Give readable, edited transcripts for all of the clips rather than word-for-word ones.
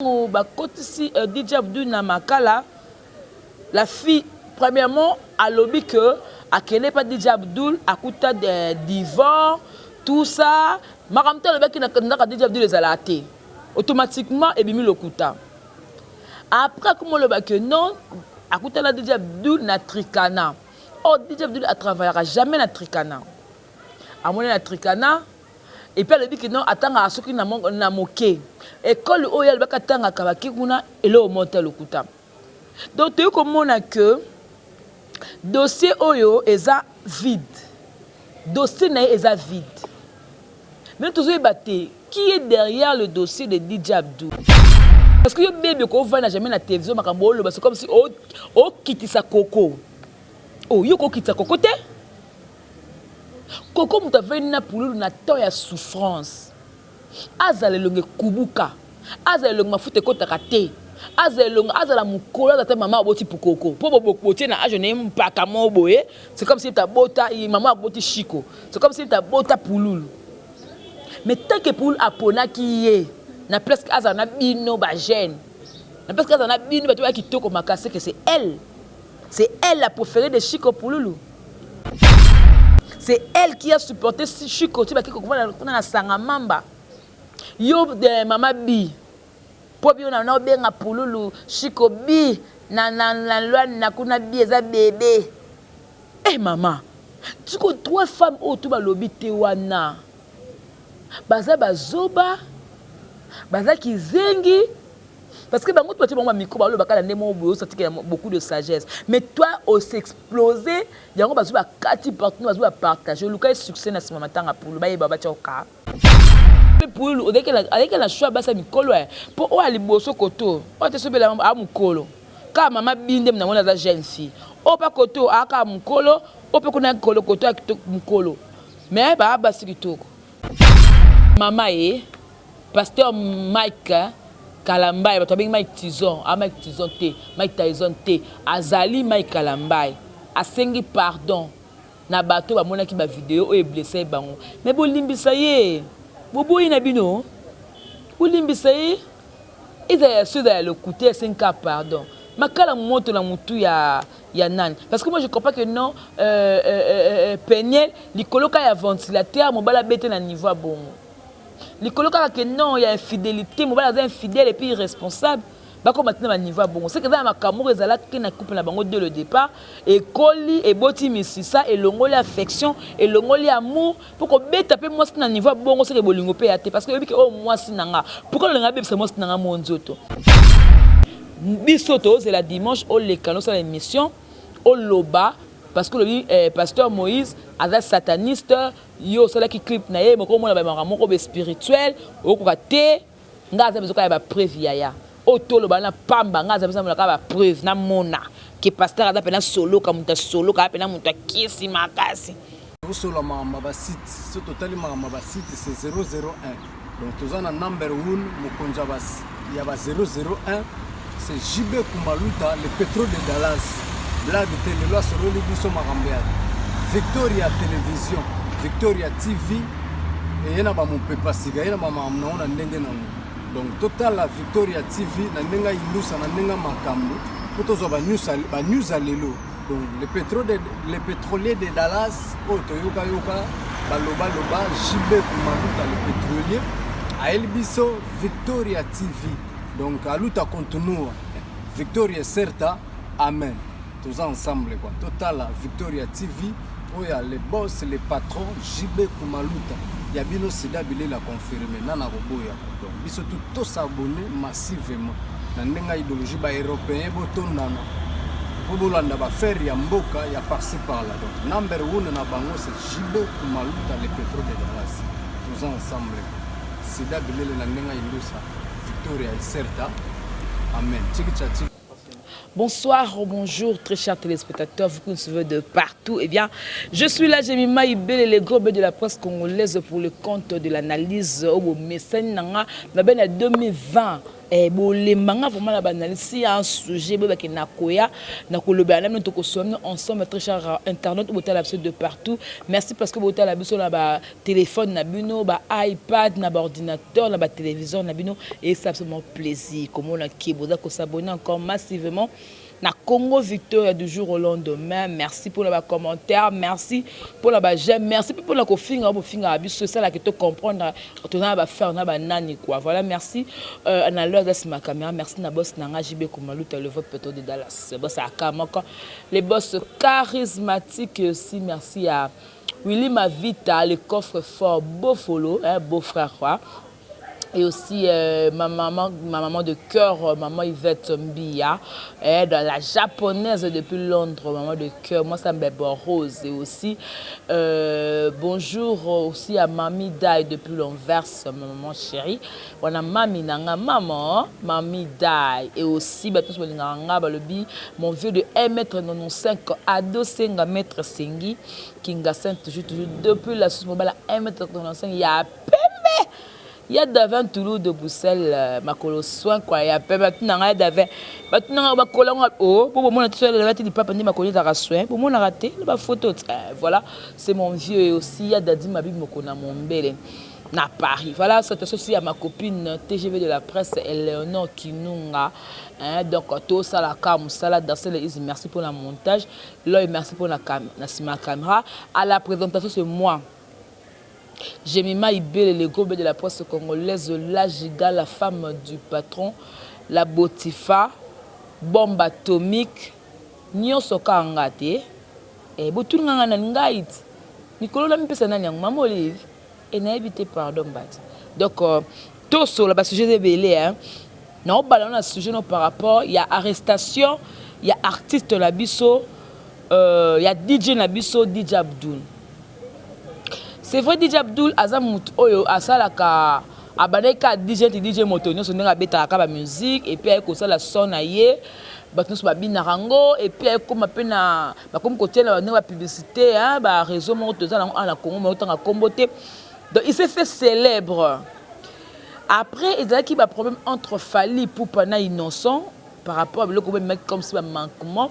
Tango bakotisi DJ Abdul na makala, la fille premièrement alobi que akende epa DJ Abdul akuta divan tout ça, makambo te alobaki na ndako ya DJ Abdul ezalaka te, automatiquement ebimi lokuta. Après akomi oloba que non akutana DJ Abdul na Tricana, or DJ Abdul a travaillaka jamais na Tricana, amoni na Tricana. Et puis alobi que non atangaka soki na na moke ecole oyo alobaki atangaka bake kuna eloko moko te lokuta. Donc toyei komona que dossier oyo eza vide, dossier na ye eza vide, mais tozoyeba te qui est derrière le dossier de DJ Abdou. Parce que yo baby okovanda jamais na télévision makambo oloba, c'est comme si okitisa koko. Oh, yo okokitisa koko te. Koko moto avandi na pululu na temps ya souffrance, azala elongi ekubuka, azala elongi mafuta ekotaka te, azala elongi, azala mukolo, azala ata mama aboti pukoko po botie na age na ye mpaka moko boye, c'est comme si abota mama aboti Chico, c'est comme si abota pululu. Mais tant que pululu aponaki ye na place azala na bino ba jeune, na place azala na bino bato ya kitoko makasi, que c'est elle la préférée de Chico Pululu. C'est elle qui a supporté Chico ti baki kokoma kuna na sanga mamba. Yo de mama bi. Po bi na obenga pululu Chico bi na na na loi na kuna bi eza bébé. Eh mama, tiko trois femmes oyo tu balobi te wana. Baza bazoba, baza kizengi. Parce que bango tu bango micro baloba kala nde moko boye osatika beaucoup de sagesse. Mais toi o s'exploser yango bazwi bakati partout, bazwi bapartage, oluka ye succès na nsima matanga pulu bayeba batya oka mpe pulu azalaki na choix basa mikolo mpo oyo ya liboso koto oyo te sobela a mokolo kaka mama binde namoni aza jeune fille oyo mpa koto aka mokolo oyo mpe kuna kolo koto ya mokolo, mais baa basi kitoko. Mama ye pasteur Mike Kalambai, bato babengi Mike Tizon, a Mike Tizon te, Mike Tyson te, azali Mike Kalambai, asengi pardon na bato bamonaki bavideo oyo eblesse bango, mais bolimbisa ye, boboyi na bino bolimbisa ye, ezala ya so ezala ya lokute, asengi kaka pardon. Makala moto na mutu ya nani? Parce que moi je comprends que non, Peniel likolo kaka ya ventilateur, mobali abete na niveau ya bongo, likolo kaka ke non ya infidélité, mobali aza infidèle et puis irresponsable, bakoma tina baniveau ya bongo, c'est que eza na makambo moko ezalaki na couple na bango dès le départ, ekoli, eboti misisa, elongoli affection, elongoli amour. Mpo kobeta mpe mwasi na niveau ya bongo, seke bolingo mpe ya te, parce que oyebi ke oyo mwasi na nga, pourquoi olinga abebisa mwasi na nga mo nzoto? Biso tozela dimanche oleka nosala émission oloba, parce que olobi pasteur Moïse aza sataniste, yo osalaki clip na ye moko, omona bamaka moko be spirituel, okoka te. Nga aza besoin ya bapreuve, yaya. Oyo toloba na pamba, nga aza besoin kaka bapreuve, namona ke pasteur aza mpena soloka, moto asoloka aza mpena moto akisi makasi. Tosola makambo ya basite. So totali makambo ya basite, c'est 001. Donc toza na number 1, mokonzi ya ba 001, c'est JB Kumaluta, le pétrole de Dallas. Blague te, lelo asololi biso makambo ya Victoria Télévision, Victoria TV eye na bamopepa sika, ye na bamakambo nango na ndenge nango. Donc totala Victoria TV na ndenge ayindusa, na ndenge makambo, mpo tozwa banews ya lelo. Donc le pétrolier de Dallas oyo toyokayoka balobaloba, JB Kumaluta le pétrolier ayeli biso Victoria TV. Donc aluta continua, Victoria certa, amen. Toza ensemble quoi. Totala Victoria TV oyo ya le boss, le patron JB Kumaluta ya bino, sida bilela confirme nana koboya. Donc biso tu tos'abonner massivement na ndenge ya idéologie. Baeuropéen botondana mpo bolanda baaffaire ya mboka ya par-ci par-là. Donc number one na bango, c'est JB Kumaluta, le pétrole de Dallas. Toza ensemble, sida bilele na ndenge ya indusa, Victoria Iserta, amen, tiki cha tiki. Bonsoir, bonjour, très chers téléspectateurs, vous qui nous suivez de partout. Eh bien, je suis là, j'ai mis Maïbel, le gros de la presse congolaise pour le compte de l'analyse au Messène Nanga, na 2020. Eh, bolemba nga vraiment na banalisi si ya un sujet boyebake nakoya nakolobela na bino, tokosola bino ensemble. Très cher internaute, botala biso de partout, merci parce que botala biso na batelefone na bino, ba iPad, na baordinateur, na batéléviseur na bino. Et ça absolument plaisir komona ke boza kos'abonner encore massivement na Congo Victoria du jour au lendemain. Merci pour la commentaire, merci pour la j'aime, merci pour la kofinga bofinga biso, ça que to comprendre to na ba faire na ba nani quoi. Voilà, merci na l'heure de ma caméra, merci na boss na JB Komaluta, le vote pétrole de Dallas. Boss à moko, les boss charismatiques aussi, merci à Willy Mavita, le coffre fort, beau follow, hein, beau frère quoi. Et aussi ma maman de cœur, maman Yvette Mbia, eh, dans la japonaise depuis Londres, maman de cœur, moi ça me rose. Et aussi, bonjour aussi à Mamie Dai depuis l'Anvers, ma maman chérie. On a Mami Nanga, maman, Mamie Dai. Et aussi, bah, tous balobi, mon vieux de 1m95, ado Senga, maître Sengi, Kinga Saint, toujours, toujours, depuis la source, 1m95, il y a pembe. Il y a Davin Toulouse de Bruxelles, makolo soin quoi, ya pe batu na ngai Davin. Batu na ngai bakola ngo oh, bo bomona tout le bati papa ndi makolo ezaka soin, bomona raté ba photo. Voilà, c'est mon vieux et aussi il y a Dadi Mabi Mokona Mombele na Paris. Voilà, c'est aussi à ma copine TGV de la presse Eleonore Kinunga. Hein, donc tout ça la cam, ça la danser les merci pour le montage. L'œil merci pour la caméra. À la présentation c'est moi. Jemima Ibele, le gros de la presse congolaise, la giga, la femme du patron, la Botifa, bombe atomique, nyonso kanga te. Eh, botuni nga na ngai ti. Mikolo na mipesa nani yango, Mama Olive? E nayebi te, pardon mbati. Donc, tosola ba sujet ebele, hein. Naobala na sujet no par rapport ya arrestation ya artiste na biso, ya DJ na biso, DJ Abdul. C'est vrai, DJ Abdul aza mutu oyo asalaka, abandaki kaka DJ nti DJ moto nyonso ndenge abetaka kaka bamusique, et puis aye kosala son na ye, bato nyonso babinaka yango, et puis aye koma mpe na bakomi kotia na ndenge bapublicité, baréseau moko toza nango awa na Congo, ma otanga nkombo te. Donc il s'est fait célèbre. Après ezalaki baproblème entre Fally Ipupa na Innocent par rapport à biloko bemaki comme si bamanquement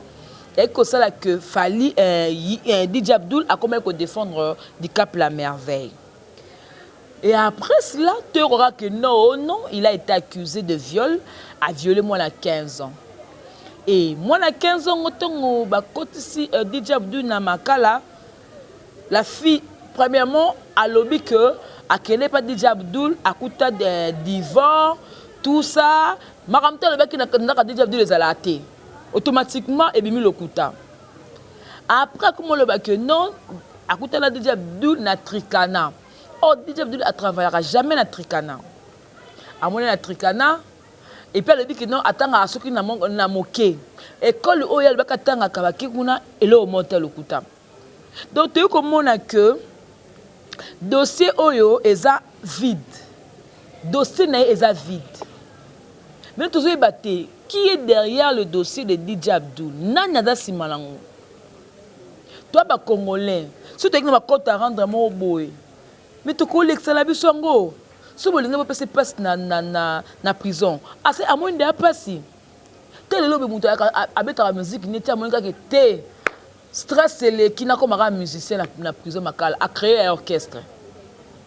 eyaki kosala que Fally, DJ Abdul akomaki kodéfendre Dicap la Merveille. Et après cela, tu auras que non, oh non, il a été accusé de viol, a violé moi à 15 ans. Et moi à 15 ans, ntongo bakotisi DJ Abdul na makala, la fille, premièrement, alobi que akende pa DJ Abdul, akuta de divorce, tout ça. Makambo te alobaki na ndako DJ Abdul ezala te. Automatiquement, ebimi lokuta. Après, comment oloba que non, akuta na DJ Abdul na Tricana. Oh, DJ Abdul atravaillera jamais na Tricana. Amoni na Tricana, et puis alobi ke non, atangaka soki na moke ekole oyo alobaki atangaka, bake kuna eloko moko te, lokuta. Donc toyei komona que dossier oyo eza vide, dossier na ye eza vide. Mais tozoyeba te qui est derrière le dossier de DJ Abdul, nani aza nsima nango. Toa bacongolais, soki toyaki na bacompte à rendre moko boye, mais tokolekisa na biso yango. So bolingi bopesa mpasi na prison, ase amoni nde ya mpasi te. Lelo be moto abetaka musique neti amoni kaka te, stress eleki, nakomaka musicien na prison Makala, acréé ya orchestre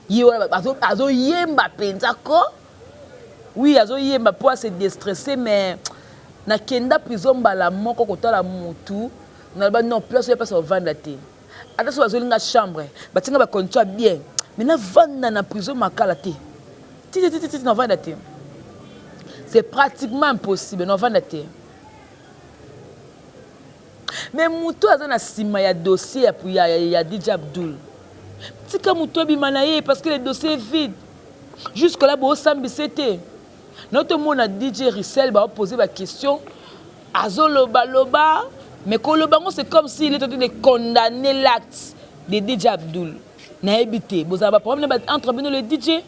ye wana, azoyemba mpenza ko oui, azoyemba mpo ase déstressé. Mais nakenda prison mbala moko kotala motu, naloba non, place oyo place ovanda te, ata so bazolinga chambre, batinga bacondition ya bien, mais navanda na prison Makala te, titititi, navanda te, c'est pratiquement impossible, navanda te. Mais motu aza na nsima ya dossier ya DJ Abdul, tika motu abima na ye, parce que le dossier est vide jusque là. Boosambisa te na tomona DJ Russel baopose baquestion, azolobaloba, mais koloba yango, c'est comme s'il est en train de condamner l'acte de DJ Abdul. Nayebi te, bozala baproblème entre bino le DJ.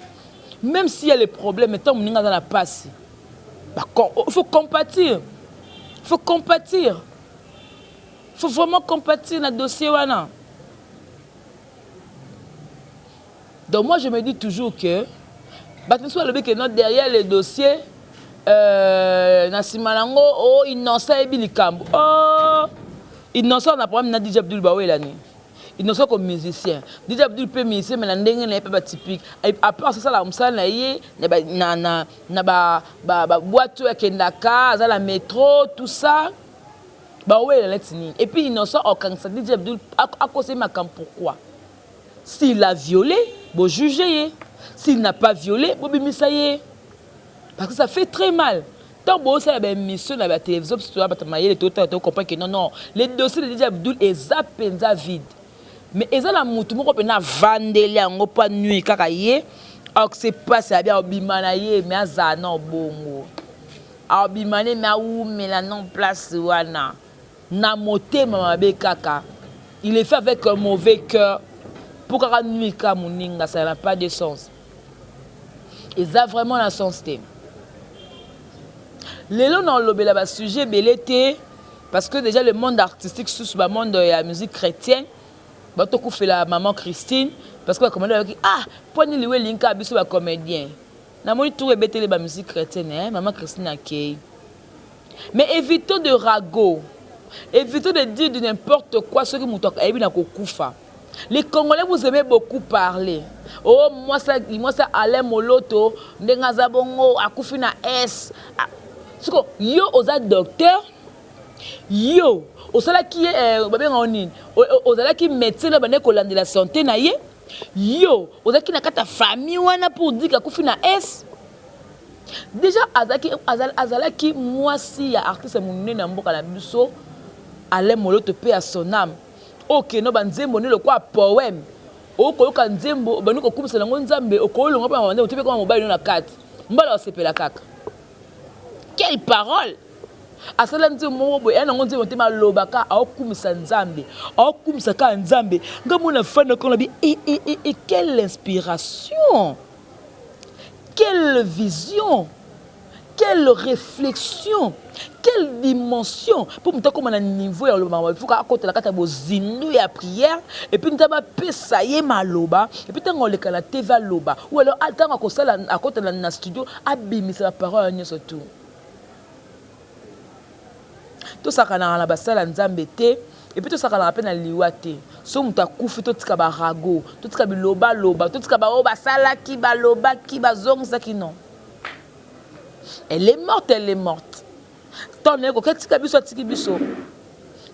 Même s'il y a les problèmes, ntango moninga aza na pasi, il faut compatir, il faut compatir, il faut vraiment compatir na dossier wana. Donc moi je me dis toujours que bato mosusu balobi que non, derrière le dossier Euh, na nsima nango o oh, innocent ayebi likambo oh, innocent na problème na DJ Abdul bawelani innocent ko musicien DJ Abdul mpe musicien mais na ndenge na ye mpe batypique apart asalaka mosala na ye na, na, na ba, ba, ba boîte oyo akendaka aza na métro tout ça bawelela neti nini. Et puis innocent okangisa DJ Abdul akosa ye makambo pourquoi? S'il a violé, bojuge ye. S'il n'a pas violé, bobimisa ye, parce que ça fait très mal. Ntango bosala baémission na batélévision, biso toya bato mayele, totala, tocomprendre que non, non, le dossier de DJ Abdul eza mpenza vide, mais eza na mutu moko mpenza avandeli yango mpo anui kaka ye akose mpasi abi abima na ye, mais azala na bongo abima ne, mais awumela non place wana na motema mabe kaka. Il est fait avec un mauvais cœur mpo kaka nui ka moninga. Ça n'a pas de sens, eza vraiment na sens te. Lelo na olobela basujet ebele te, parce que déjà le monde artistique susu, bamonde ya musique chrétienne, batokufela maman Christine, parce que bacomédien bayaki ah mpo nini liwa elingi kaka biso bacomédien. Namoni tour ebeteli bamusique chrétienne, eh? Maman Christine akei, mais évitons de ragot, évitons de dire de n'importe quoi. Soki moto ayebi na kokufa, les Congolais, vous aimez beaucoup parler. Oh, mwasa Alain Moloto, ndenge aza bongo, akufi na s siko. Yo oza docteur, yo osalaki ye eh, babengaka nini, ozalaki médecin na bande kolandela santé na ye. Yo ozalaki na kati ya famille wana pour dire akufi na s. Déjà azalaki, azalaki mwasi ya artiste monene ya mboka na biso, Alain Moloto, mpe ya son âme. Okende banzembo nde lokwa poème, okoyoka nzembo obandi kokumisa yango Nzambe, okolonga mpe banzembo te mpe koma mobali no na kati mbala osepela kaka. Quelle parole! Asala nzembo moko boye, ya nango nzembo te, malobaka aokumisa Nzambe, aokumisa kaka Nzambe. Nga mona fanda kona bi e, e, e, e, quelle inspiration, quelle vision, quelle réflexion, quelle dimension! Mpo moto akóma na niveau ya koloba makambo, ifuka akotela kati ya bozindo ya prière, et puis Nzambe apesa ye maloba, et puis ntango aleka na TV aloba, ou alors ntango akosala akotela na studio abimisa baparole nyonso. Tout tosakanaka na basala Nzambe te, et puis tosakanaka mpe na liwa te. So moto akufi, totika baragots, totika bilobaloba, totika baoyo basalaki, balobaki, bazongisaki. Non, elle est morte, elle est morte. Ntango naye koki atika biso, atiki biso.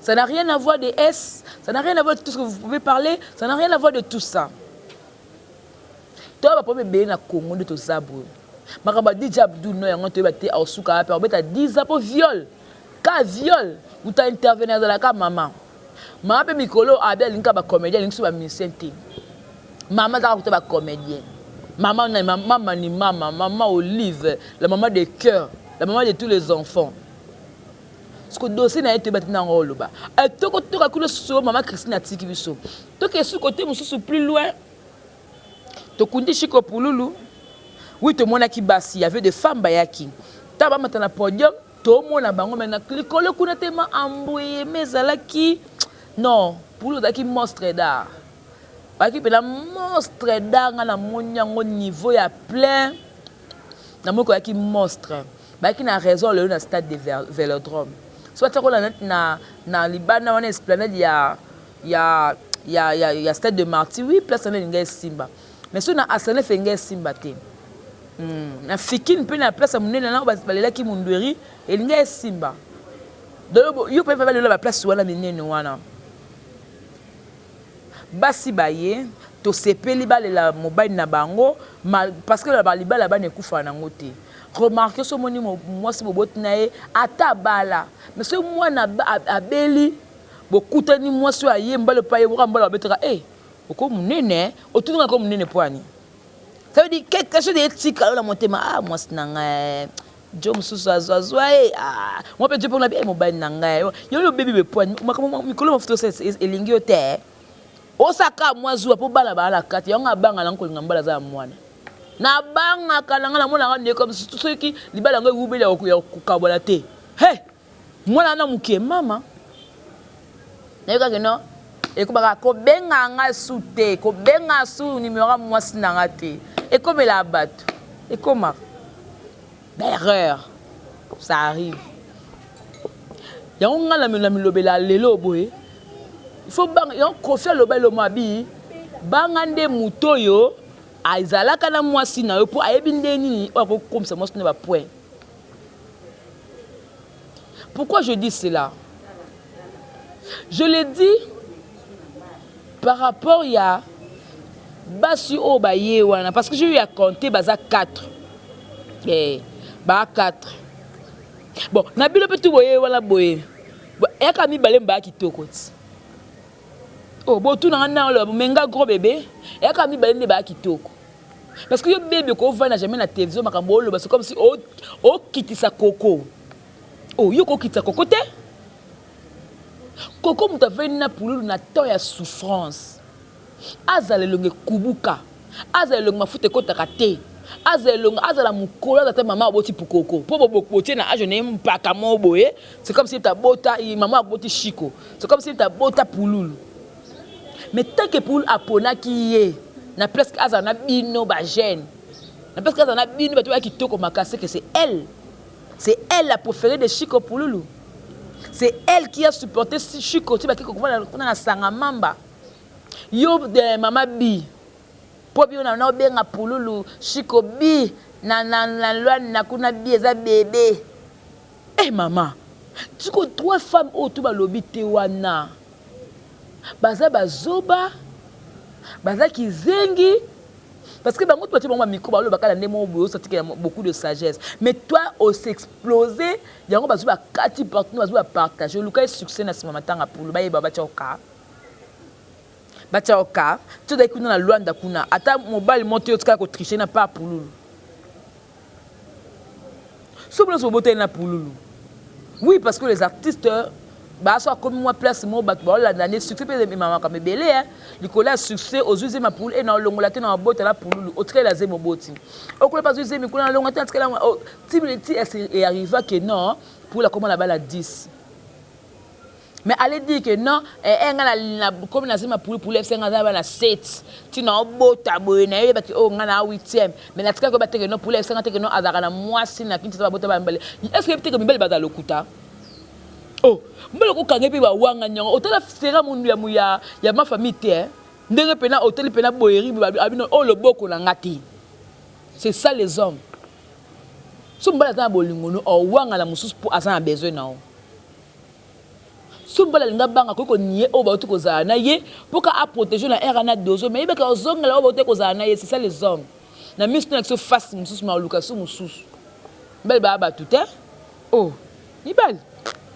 Ça n'a rien à voir de S, ça n'a rien à voir de tout ce que vous pouvez parler, ça n'a rien à voir de tout ça. Toya baproblème ebele na Congo nde toza boye. Makambo ya DJ Abdul no yango toyeba te, aosuka wapi? Akobeta 10 ans mpo viol ka viol. Moto aintervenir azalaka mama. Mama mpe mikolo abi alingi kaka bacomédien, alingi so bamusicien te. Mama azaka kuta bacomédien. Mama, mama ni mama, mama Olive, la maman de cœur, la maman de tous les enfants. Parce que dossier na ye toyeba te nango oloba tokotoka kuna. So mama Christine atiki biso, toke su kote mosusu plus loin. Tokundi Chiko Pululu. Oui, tomonaki basi, y avait des femmes bayaki ntango bamata na podium, tomona bango me na likolo kuna te. Ma embrouillement ezalaki. Non, Pululu ozalaki monstre d'art, bayaki mpena monstre d'art. Nga namoni yango niveau ya plein, namoni koyaki monstre, bayaki na raison. Lelo na stade de Vélodrome, so batia kolanda neti na libanda wana, esplanade ya stade de Martyr, oui, place wana elinga esimba, mais so na Asanef elinga esimba te. Na Fikine mpe na place ya monene na balelaki mundweri elinga esimba. Donc yo mpe balela baplace wana minene wana, basi baye tosepeli balela mobali na bango, parce que balibala bana ekufaka nango te. Remarque, so omoni mwasi boboti na ye ata abala, mais soki mwana abeli, bokutani mwasi oyo aye mobali opa ye moka mobali babetaka e oko monene, otunaka ko monene po ani. Ça veut dire quelque chose etika yo na motema. Ah, mwasi na ngai jo mosusu azwazwa ye. Ah, mwa mpe jo mpe nabi mobali na ngai yo obebi bepwani makambo mikolo mafuta elingi yo te, osaka mwa zuwa mpo bana baa na kati yango. Abanga nango kolinga mobali aza ya mwana, nabangaka na ngai, namonaka ndeko soki libala yango ewubeli ya kokabola te. He mwana wana moke, mama nayokaki no ekobaka kobenga nga su te, kobenga su numero ya mwasi na nga te. Ekomela bato, ekomaka baerreur. Ça arrive. Yango nga na milobela lelo boye, il faut banga yango. Kofi aloba elomo abi banga nde moto oyo azalaka na mwasi na yo, mpo ayebi nde nini oyo akokomisa mwasi na bapoint. Pourquoi je dis cela? Je le dis par rapport ya basi oyo baye wana, parce que j'ai eu à compter, baza 4, baa 4. Bon, na bino mpe tu boye wana boye, eyaka mibale mbaya kitoko ti. Oh, botunanga na oloba menga gros bébé, eyaka mibale nde baya kitoko, parce que yo bébé kovanda jamais na télévision, makambo oloba, c'est comme si okitisa koko. Oh, yo kokitisa koko te. Koko moto avandi na Pululu na temps ya souffrance, azala elongo ekubuka, azala elongo mafuta ekɔtaka te, azala elongo, azala mokolo, aza te mama aboti pukoko mpo botie na age na ye mpaka mo boye. C'est comme si tabota mama aboti Shiko, c'est comme si tabota Pululu. Mais tant que Pululu aponaki ye na place azala na bino bajeune, na place azala na bino bato baya kitoko makasi, que c'est elle, c'est elle la préférée de Shiko Pululu, c'est elle qui a supporté Shiko ti baki kokuvana kuna na Sanga Mamba. Yo mama bi mpo bino na obenga Pululu Shiko bi na lwani na kuna bi eza bébé. Eh mama, tiko trois femmes oyo to balobi te wana baza bazoba, baza kizengi, parce que bango to batie bango bamicro, balobaka na nde moko boye, osatikela beaucoup de sagesse. Mais toi osexplose yango, bazwi bakati partout, bazwi bapartage, oluka ye succès na nsima matanga Pulu, bayeba batia oka, batia oka ti ozali kuna na Lwanda kuna. Ata mobali mo te otikala kotriche na pa Pululu. So bino bobotali na Pululu, oui, parce que les artistes baso akomi mwa place mo bato baolanda nde succès mpe emamaka ebele likolo ya succès. Ozwi zemi ya Pululu e na olongola te na mabota na Pululu, otikali na zemi, oboti, okola mpe azwi zemi kuna, nalongola te, natikali ti ti earriva ke non, Pululu akoma na bala 10. Mais allez dire que non, nga na komi na zemi ya Pulu, Pulu fc, nga aza bana 7 ntina obota boye, nayebaki oyo nga na 8e, mais natikaki koyeba teke non, Pulu fc nga teke non, azalaka na mwasi na Kinshasa, babota bana mibale. Est ce que yebi teke mibale bazala lokuta? Oh, mibale okokanga mpe bawanga nyango, otala sera mundu ya ma famille te, ndenge mpena otali mpena boyeri abino oyo loboko na nga te. C'est ça les hommes. So mobali aza na bolingo no, owanga na mosusu mpo aza na besoin na yo. So mobali alinga banga, akoki konie oyo bauti kozala na ye mpo ka aprotege na ere na dozo, mais yebaka ozongela oyo bauti kozala na ye. C'est ça les hommes. Na miso na biso face mosusu, ma oluka so mosusu. Mibali baya bato te. Oh, mibali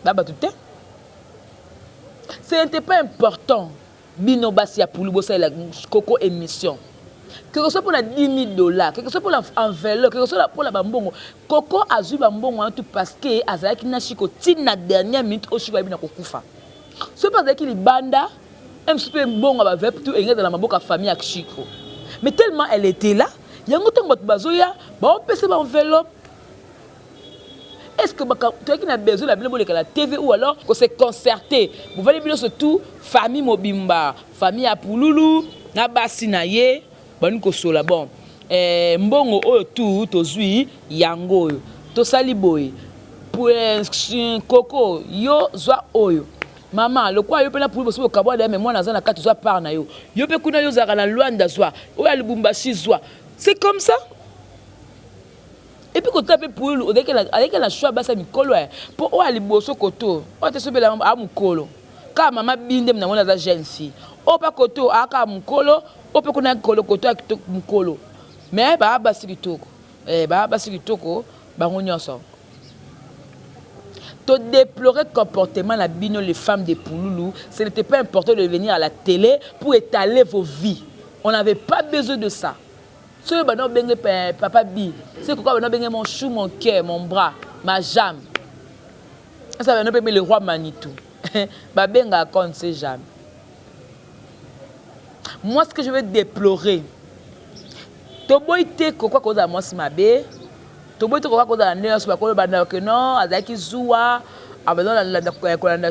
baya bato te. Ce n'était pas important bino basi ya Pulu bosalela koko émission, quelque soit mpona 10 000 $, quelque soit mpona enveloppe, quelque soit mpona bambongo. Koko azwi bambongo wana tout parce que azalaki na Shiko ntina dernière minute oyo Shiko ayebi na kokufa. So mpe azalaki libanda mosusu mpe mbongo ya bavep tu elingi ezala maboko ya famille ya Shiko. Mais tellement elle était là, yango ntango bato bazoya baopesa baenveloppe. Est ce que toyaki na besoin na bino boleka na TV ou alors kose concerter? Bovali bino surtout famille mobimba, famille ya Pululu na basi na ye, bani kosola. Bon, mbongo oyo tu tozwi yango oyo tosali boye, koko yo zwa oyo, mama lokwa yo mpe na Pulu bosi bokabwana, me mwana aza na kati, zwa part na yo. Yo mpe kuna yo ozalaka na Lwanda, zwa oyo ya Lubumbashi, zwa. C'est comme ça. Et puis kotala mpe Pululu azalaki na choix basi ya mikolo mpo oyo ya liboso koto oyo te sobela a mokolo kaka mama binde namoni aza jeune fille, oyo mpa koto aka mokolo, oyo mpe kuna kolo koto ya mokolo. Mais baa basi kitoko, baa basi kitoko bango nyonso. Todéplorer comportement na bino les femmes de Pululu. Ce n'était pas important de venir à la télé pour étaler vos vies, on n'avait pas besoin de ça. Soki bana obenge papa bi, soki koko bana obenge mon chou, mon cœur, mon bras, ma jambe, esa bana obenge le roi Manitou, babengaka, on ne sait jamais. Moi, ce que je veux déplorer, toboyi te kokwa kozala mwasi mabe, toboyi te kokwa kozala nde nyonso bakoloba ke non, azalaki zuwa, abanda kolanda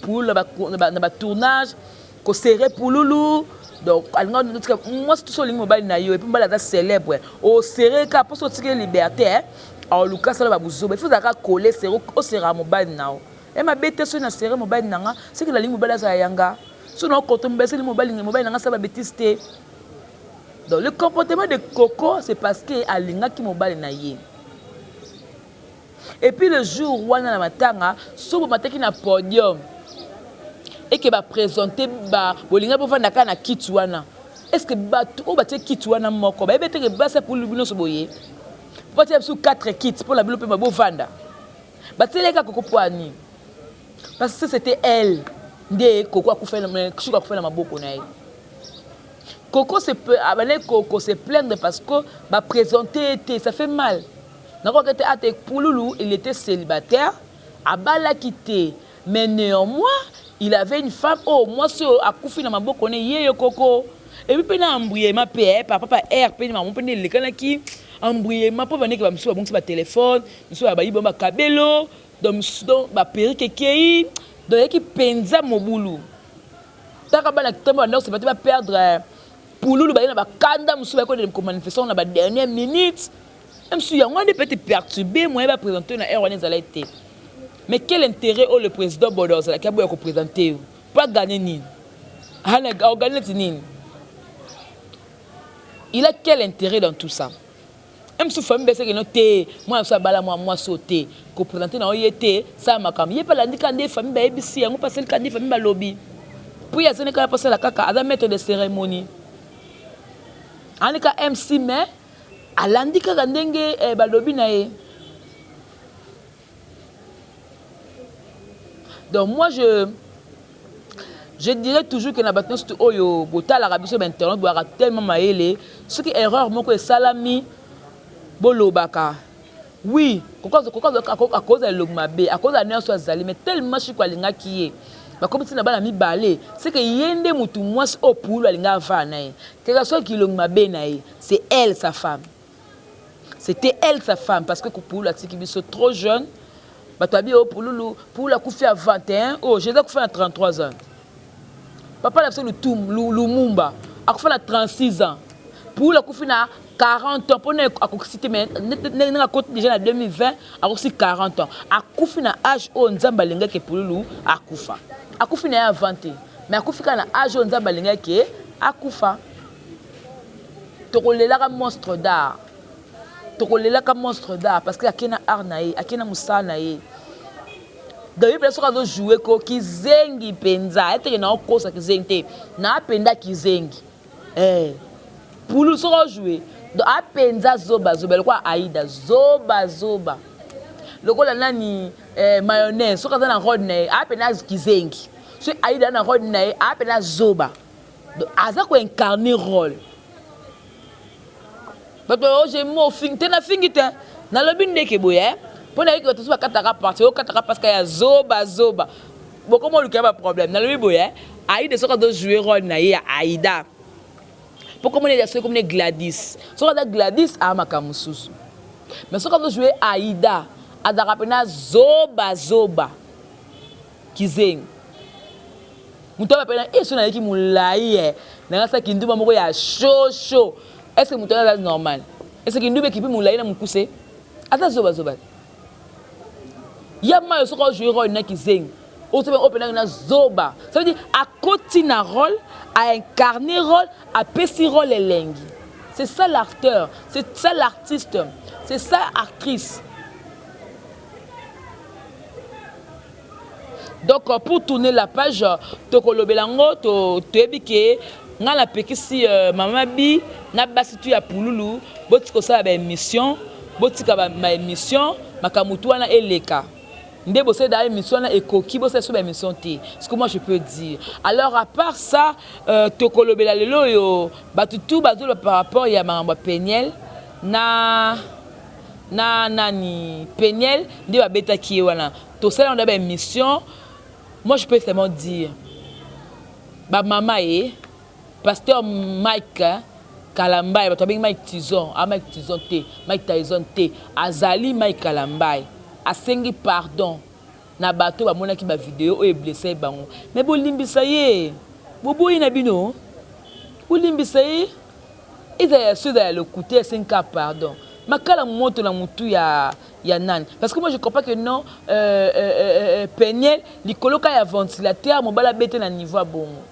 Pululu na batournage, kosere Pululu. Donc alinga mwasi to so olingi mobali na yo, et puis mobali aza célèbre, osere ka mposo otikeli liberté. Aoluka asala babuzoba. Il faut ozalaka kole sere, oseraka mobali na yo. E mabe te soki na sere mobali na nga, soki nalingi mobali azala yanga. Soki na okoto mobali, soki mobali mobali na nga asala babêtises te. Donc le comportement de Coco, c'est parce que alingaki mobali na ye. Et puis le jour wana na matanga, so bomataki na podium eke baprésente, bolinga bovanda kaka na kiti wana. Est ce que bato oyo batie kiti wana moko bayebi ete ke basi ya pulu nyonso boye po batia biso 4 kiti mpo na bino mpe bovanda? Batielaki kaka Koko mpo ani? Parce que c'était elle nde Koko akufela, Shuka akufela na maboko na ye. Koko abandaki ko se plaindre parce que baprésente ye te, ça fait mal. Nakoka te ate Pululu, il était célibataire, abalaki te, mais néanmoins il avait une femme oyo mwasi oyo akufi na maboko ne ye yo Koko. Et puis mpe na embrouillement mpe papa pa r mpe mamo mpe nde elekanaki embrouillement mpo bandeki bamisusu babongisi batelefone, misusu bayibi bango bakabelo, donc baperruque ekei. Donc eyaki mpenza mobulu. Taka bana ntango bandako sepa te, baperdre Pululu, baye na bakanda mosusu, baye komanifester na badernière minute. Mosusu yango wana peut être perturbé, moyen baprésente na heure wana ezalaki te. Mais quel intérêt oyo le président Bodo azalaki aboya koprésente yo po aganye nini? Aoganye neti nini? Il a quel intérêt dans tout ça? Mosusu famille beseki no te, mwana biso abala mwa mwasi oyo te, koprésente na yo ye te, sala makambo ye mpe alandi kaka nde famille bayebisi yango, mpe asali kaka nde famille balobi, mpo ye azali kaka mposala kaka, aza maître de cérémonie, azali ka MC, mais alandi kaka ndenge balobi na ye. Donc moi, je dirais toujours que na bato nyonso oyo botalaka biso bainternet, boyaka tellement mayele, soki erreur moko esalami, bolobaka. Oui, akozala elongi mabe, akozala nyonso azali, mais tellement Shiko alingaki ye, bakomi ntina bana mibale, c'est que ye nde motu mwasi oyo Pulu alingi avaa na ye. Kaka soki elongi mabe na ye, c'est elle sa femme, c'était elle sa femme, parce que Pulu atiki biso trop jeune. Bato abi oyo Pululu, Pulu akufi à 21, oyo Jésus akufi na 33 ans. Papa na biso Lumumba akufi na 36 ans, Pulu akufi na 40 ans. Mpona akokisi te, mais ndenge akoti déjà na 2020, akokisi 40 ans, akufi na age oyo Nzambe alingaki Pululu akufa. Akufi na ye avant te, mais akufi kaka na age oyo Nzambe alingaki akufa. Tokolelaka monstre d'art, tokolelaka monstre d'art, parce que ake na art na ye, ake na mosala na ye. Donc ye mpenza soki azojoue ko kizengi mpenza, eteke na okosa kizengi te, na apenza kizengi. Pulu soki ajoue, donc apenza zobazoba lokola Aida, zobazoba lokola nani, mayonnaise. Soki aza na rôle na ye, apenza kizengi. Soki Aida na rôle na ye, apenza zoba. Donc aza koincarne rôle. Bato oyo mo ofingi te, nafingi te, nalobi ndeke boye mpo nayeki. Bato so bakataka parti, okataka parce que ya zoba zoba, bokoma oluka ya baproblème. Nalobi boye, Aida soki azojoue rôle na ye ya Aida, mpo komona ya soki komona Gladys, soki aza Gladys, aya makambo mosusu, mais soki azojoue Aida, azalaka mpena zoba zoba, kizengi. Moto aba mpena e so nayeki molai e nanga asala ndumba moko ya chaud chaud. Est ce que moto wana aza normal? Est ce que ndumba ekipi molai na mokuse? Aza zobazoba ya mayo. Soki ajoue rôle na kizengi, oyo mpenaki na zoba, ça veut dire akoti na rôle, aincarné rôle, apesi rôle elengi. C'est ça l'acteur, c'est ça l'artiste, c'est ça actrice. Donc pour tourner la page, tokolobela yango, toyebi ke ngai napekisi mama bi na basi tu ya Pululu, botika kosala baémission, botika baémission, makambo tu wana eleka nde bosala émission wana ekoki, bosala so baémission te. Ce que moi je peux dire alors, à part ça, tokolobela lelo oyo bato tu bazoloba par rapport ya makambo ya Peniel na nani, Peniel nde babetaki ye wana, tosala yango na baémission. Moi, je peux seulement dire, bamama ye pasteur Mike Kalambai, bato babengi Mike Tison, a Mike Tison te, Mike Tyson te, azali Mike Kalambai, asengi pardon na bato bamonaki bavideo oyo eblesse bango, mais bolimbisa ye, boboyi na bino, bolimbisa ye. Ezala ya so, ezala ya lokute, asengi kaka pardon. Makala moto na mutu ya nani? Parce que moi, je crois pas que non, Peniel, likolo kaka ya ventilateur, mobali abete na niveau ya bongo,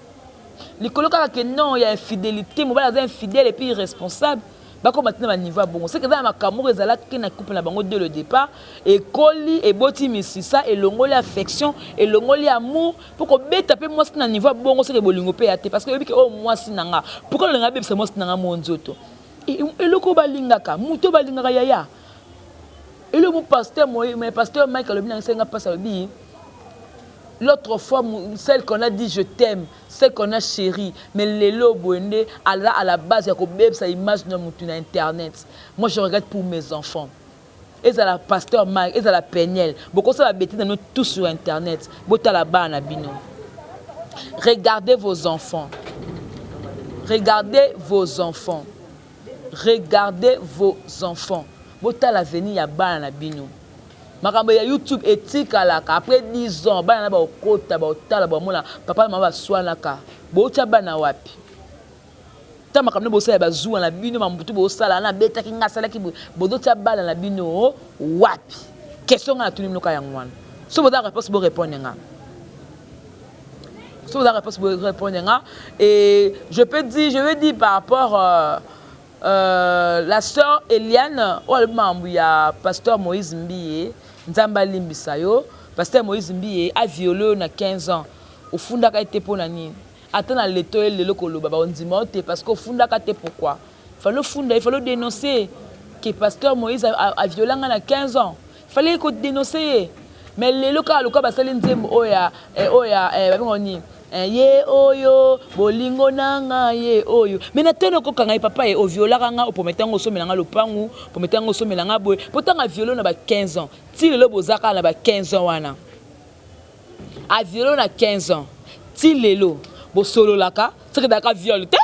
likolo kaka ke non, ya infidélité, mobali aza infidèle et puis irresponsable, bakoma tina baniveau ya bongo. Seke eza na makambo moko ezalaki na couple na bango dès le départ, ekoli, eboti misisa, elongoli affection, elongoli amour. Mpo kobeta mpe mwasi na niveau ya bongo, seke bolingo mpe ya te, parce que oyebi ke oyo mwasi na nga, pourquoi olinga abebisa mwasi na nga mo nzoto? Eloko oyo balingaka, moto oyo balingaka, yaya, eloko mo pasteur, mais pasteur Mike alobi na ngai, mpasi alobi l'autre fois, celle qu'on a dit je t'aime, celle qu'on a chéri, mais lelo boye nde aza à la base ya kobebisa image na motu na internet. Moi, je regrette pour mes enfants. Ezala pasteur Mike, ezala Peniel, bokosala bêtises na bino tout sur internet, botala bana na bino. Regardez vos enfants, regardez vos enfants, regardez vos enfants. Botala avenir ya bana na bino. Makambo ya YouTube etikalaka. Après 10 ans, bana na baokota, baotala, bamona papa na mama baswanaka. Bootya bana wapi? Ta makambo nde bosala, bazuwa na bino, mambutu bosala na abetaki nga, asalaki boye, bozotya bana na bino wapi? Question nga natuni bino ka yango wana. So boza réponse, borépondre nga. So boza réponse, borépondre nga. Et je peux dire, je veux dire par rapport la sœur Eliane oyo alobi makambo ya pasteur Moïse Mbiye, Nzambe alimbisa yo. Pasteur Moïse Mbiye aviole oyo na 15 ans, ofundaka ye te mpo na nini? Ata na leto ye lelo koloba, bandima yo te, parce que ofundaka te. Pourquoi fallait ofunda? Il fallait dénoncer que pasteur Moïse aviolé nga na 15 ans. Fallait kodénoncer ye. Mais lelo kaka lokola basali nzembo oyo ya oyo ya babengo nini, ye oyo bolingo na nga, ye oyo. Mais na tene okokanga ye, papa ye oviolaka nga, opromete yango osomela nga lopangu, opromete yango osomela nga boye, po ntango aviole na ba 15 ans, ti lelo boza kaka na ba 15 ans wana. Aviole na 15 ans, ti lelo bosololaka. Soki ezalaka viol te,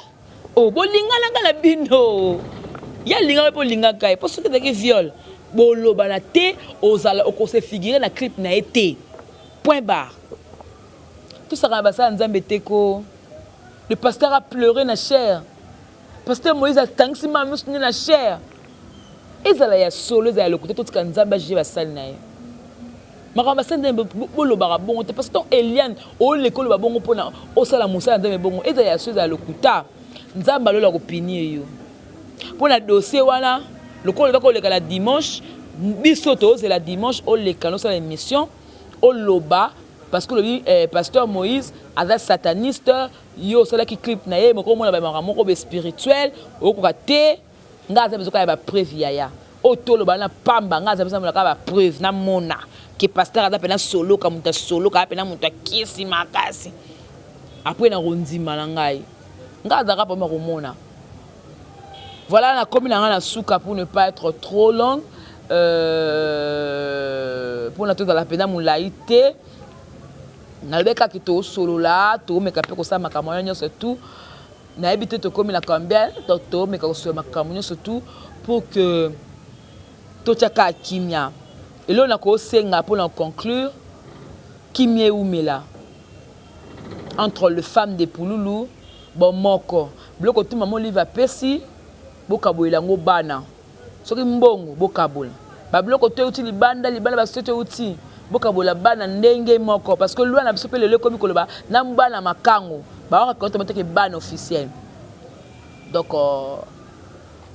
o bolinganaka na bino, ye alingaka mpe olingaka ye, mpo soki ezalaki viol, bolobana te, ozala okose figure na clip na ye te, point barre. Tosaka na basala Nzambe te ko. Le pasteur a pleuré na chair. Pasteur Moïse atangisi ma miso nde na chair. Ezala ya solo, ezala ya lokuta, totika Nzambe ajuge basali na ye. Makambo basali Nzambe, bolobaka bongo te, parce que ton Eliane oleka oloba bongo mpona osala mosala Nzambe bongo. Ezala ya solo, ezala lokuta, Nzambe alola kopunir yo mpo na dossier wana. Lokola olobaki oleka na dimanche, biso tozela dimanche oleka nosala émission, oloba, parce que olobi pasteur Moïse aza sataniste. Yo osalaki clip na ye moko, omona bamakambo moko be spirituel, okoka te. Nga aza besoin kaka ya bapreuve, yaya. Oyo toloba na pamba, nga aza besoin kaka bapreuve, namona ke pasteur aza mpena soloka, moto asoloka, aza mpena moto akisi makasi. Après na kondima na ngai, nga azalaka mpona komona. Voilà, nakomi na ngai na suka pour ne pas être trop long, mpona tozala mpena molai te. Nalobi kaka tosolola, tomeka mpe kosala makambo wana nyonso tu. Nayebi te tokómi na combien. Tomeka kosolola makambo nyonso tu pour que totia kaka kimia. Eloko na kosenga mpona conclure, kimia eumela entre le femme de Pululu. Bomoko, biloko tu mama Olive apesi, bokabolela yango bana. Soki mbongo, bokabola babiloko to euti libanda, libanda basoto euti, bokabola bana ndenge moko, parce que loi na biso mpe lelo ekomi koloba na bana makango baoka teke bana officiel. Donc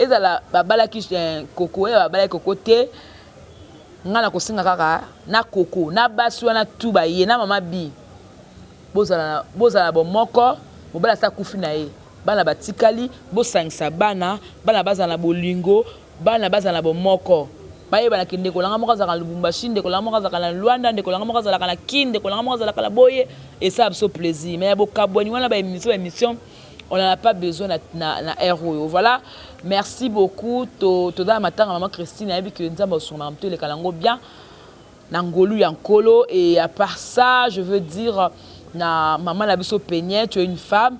ezala babalaki koko, oyo babalaki koko te, ngai na kosenga kaka na koko na basi wana tu baye na mama bi, bozala bomoko. Mobali asa akufi na ye, bana batikali, bosangisa bana, bana bazala na bolingo, bana bazala na bomoko, bayebanaki. Ndeko nanga moko azalaka na Lubumbashi, ndeko nanga moko azalaka na Lwanda, ndeko nanga moko azalaka na Kine, ndeko nanga moko azalaka na boye, esala biso plaisir. Mais ya bokabwani wana, baémission, baémission, on n'en a pas besoin na heure oyo. Voilà, merci beaucoup. Toza na matanga mama Christine. Ayebi ke Nzambe asungaka moto, eleka nango bien na ngolu ya Nkolo. Et à part ça, je veux dire na mama na biso Peniel, tu es une femme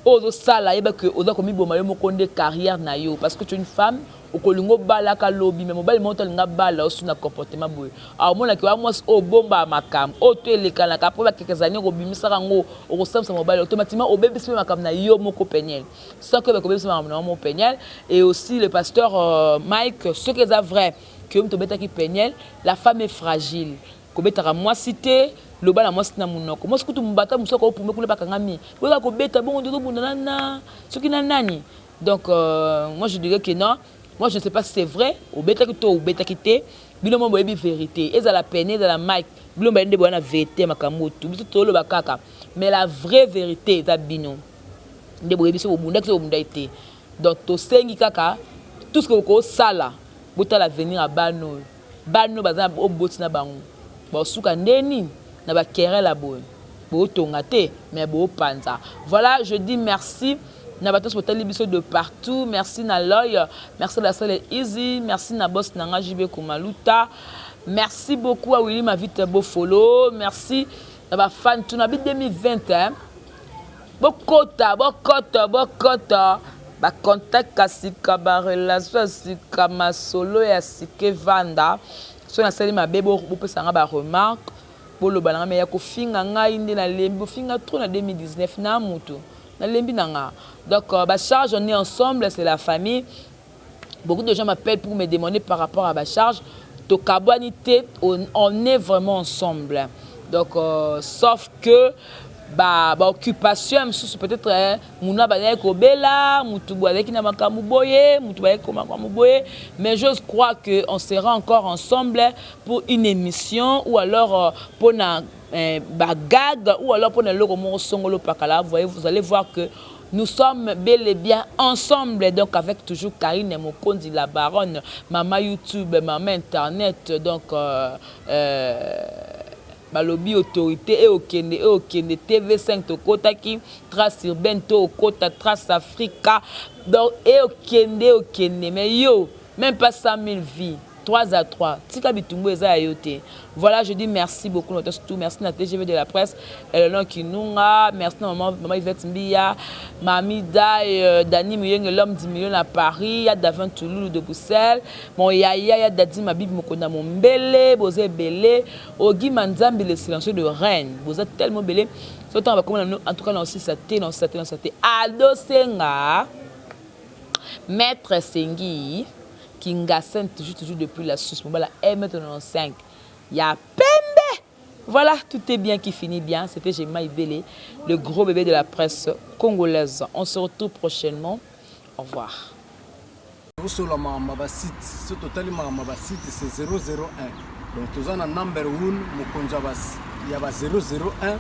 oyo ozosala, yeba ke oza komiboma yo moko nde carrière na yo, parce que tu es une femme. Okolinga obalaka lobi, mais mobali moko to alinga bala osu na comportement boye, aomonaki wa mwasi oyo obombaka makambo oyo to elekanaka mpo bakeke ezali kobimisaka yango, okosambisa mobali automatiquement, obebisi mpe makambo na yo moko Peniel. Soki oyeba kobebisa makambo na yo moko Peniel. Et aussi le pasteur Mike, soki eza vrai ke yo moto obetaki Peniel, la femme est fragile. Kobetaka mwasi te, loba na mwasi na monoko. Mwasi kutu mbata mosu akopumbe kuna, bakangami boyaka kobeta bongo, tozobunda na soki na nani. Donc moi je dirais que non, moi je ne sais pas si c'est vrai obetaki to obetaki te. Bino mo boyebi vérité, ezala pene, ezala Mike, bino baye nde boya na vérité. Makambo tu biso toloba kaka, mais la vraie vérité eza bino nde boyebi so bobundaki so bobundaki te. Donc tosengi kaka, tout ce que bokosala, botala avenir ya bana oyo. Bana oyo baza oboti na bango, basuka ndeni na bakerele boye, bootonga te mais boopanza. Voilà, je dis merci na bato nyonso botali biso de partout. Merci na Loy, merci la salle Easy, merci na boss na nga JB Komaluta, merci beaucoup à Willy Mavite Bofolo, merci na bafan tuna bi 2020, hein? Bokota, bokota, bokota bacontact ya sika, barelation ya sika, masolo ya sika evanda. So nasali mabe, bopesa nga baremarque, boloba na nga. Mais ya kofinga ngai nde nalembi, bofinga trop na 2019 na mutu nalembi na nga. Donc bacharge, on est ensemble, c'est la famille. Beaucoup de gens m'appellent pour me demander par rapport à bacharge. Tokabwani te, on est vraiment ensemble. Donc sauf que baoccupation mosusu peut-être munu bazalaki kobela, mutu azalaki na makambo boye, mutu bazalaki makambo boye, mais j'ose croire que on sera encore ensemble pour une émission ou alors mpona bagag ou alors mpona eloko moko songolo pakala. Vous voyez, vous allez voir que nous sommes bel et bien ensemble, donc avec toujours Karine Mokonzi, la baronne, maman YouTube, maman Internet. Donc balobi autorité e okende e okende TV5, tokɔtaki Trace Urbaine, to okɔta Trace Africa. Donc e okende e okende, mais yo même pas 100 000 vies, 3 à 3, tika bitumbu eza ya yo te. Voilà, je dis merci beaucoup na surtout merci na TGV de la presse Elona Kinunga, merci na maman, maman Yvette Mbia, Mami Dai, Dani Muyenge, l'homme du million à Paris, ya Davin Toulouse de Bruxelles, mon yaya ya Dadi Mabibi Mokonda Mombele, boza ebele, Ogi Manzambi le silencieux de Rennes, boza tellement ebele. So ntango bakoma, en tout cas na osisa te, na osisa te, na osisa te. Ado Senga, Maître Sengi Kingasen, toujours, toujours depuis la Suisse, mobala 1m95 ya pembe. Voilà, tout est bien qui finit bien. C'était Gemma Ibele, le gros bébé de la presse congolaise. On se retrouve prochainement. Au revoir. Osola makambo ya basite, so totali makambo ya basite, c'est 001. Donc toza na number 1, mokonzi ya ba 001,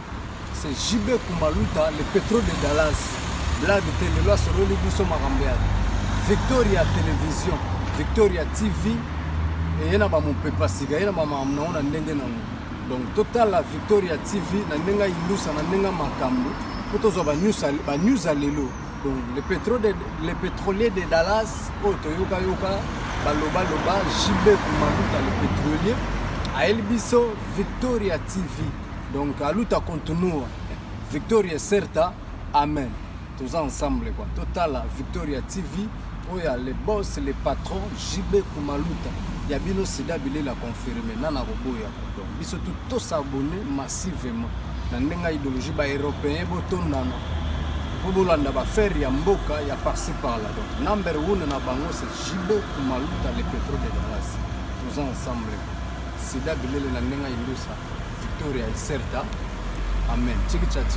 c'est JB Kumaluta, le pétrole de Dallas. Blague te, lelo asololi biso makambo ya Victoria Télévision, Victoria TV. Eye na bamopepa sika, ye na bamakambo nango na ndenge nango. Donc totala Victoria TV na ndenge ayindusa, na ndenge makambo mpo tozwa banews ya lelo. Donc le pétrolier de Dallas oyo toyokayoka balobaloba, JB Kumaluta le pétrolier, ayeli biso Victoria TV. Donc aluta continua, victoria certa, amen. Toza ensemble quoi. Totala Victoria TV oyo ya le boss, le patron JB Kumaluta ya bino, sida bilela confirme nana koboya. Donc biso tu tos'abonner massivement na ndenge ya idéologie. Baeuropéen botondana mpo bolanda baaffaire ya mboka ya par-ci par-là. Donc number one na bango, c'est JB Kumaluta le pétrole de Dallas. Toza ensemble, sida bilele na ndenge ya indusa, victoria ecerta, amen. Tiki tcha.